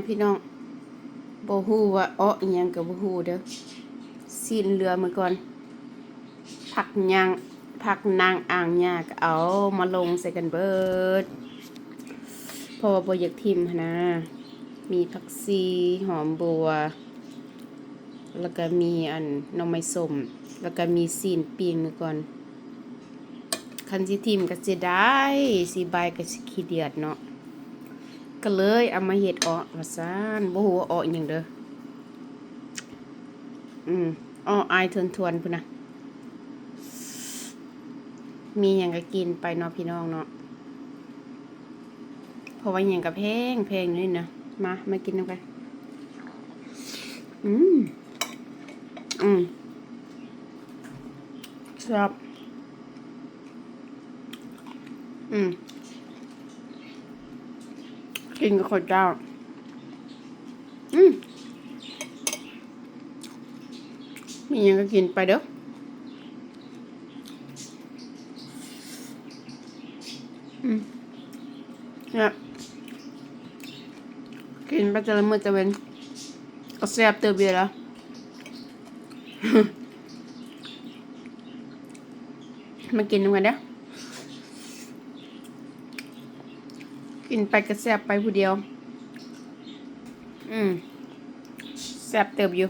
ພີ່ນ້ອງ ບໍ່ຮູ້ວ່າເອາະອີ່ຫຍັງກໍບໍ່ຮູ້ເດີ້. ຊີ້ນເຫຼືອມື້ກ່ອນ ຜັກຍ່າງ ຜັກນາງອ່າງຫຍ້າກໍເອົາມາລົງໃສ່ກັນເບິດ ເພາະວ່າບໍ່ຢາກຖິ້ມຫັ້ນນາ. ມີຜັກຊີ ຫອມບົວ ແລ້ວກໍມີອັນໜໍ່ໄມ້ສົ້ມ ແລ້ວກໍມີຊີ້ນປີ້ງມື້ກ່ອນ. ຄັນຊິຖິ້ມກໍເສຍດາຍ ຊິບາຍກໍຊິຂີ້ດຽດເນາະ ກໍເລີຍເອົາມາເຮັດເອາະວ່າຊັ້ນ. ບໍ່ຮູ້ວ່າເອາະອີ່ຫຍັງເດີ້. ອືມ ເອາະອາຍທວນໆ ພຸ້ນນະ. ມີຫຍັງກໍກິນໄປເນາະ ພີ່ນ້ອງເນາະ ເພາະວ່າຫຍັງກໍແພງໆ ຢູ່ນີ້ນະ. ມາ ມາກິນນຳກັນ. ອືມ ອືມ ແຊບ. ອືມ ກິນກັບເຂົ້າເຈົ້າ. ອືມ ມີຫຍັງກໍກິນໄປເດີ້. ອືມ ແຊບ ກິນໄປແຕ່ລະມື້ແຕ່ເວັນ ກໍແຊບເຕີບຢູ່ແລ້ວ. ມາກິນນຳກັນເດີ້. ກິນໄປກໍແຊບໄປຜູ້ດຽວ. ອືມ ແຊບເຕີບຢູ່.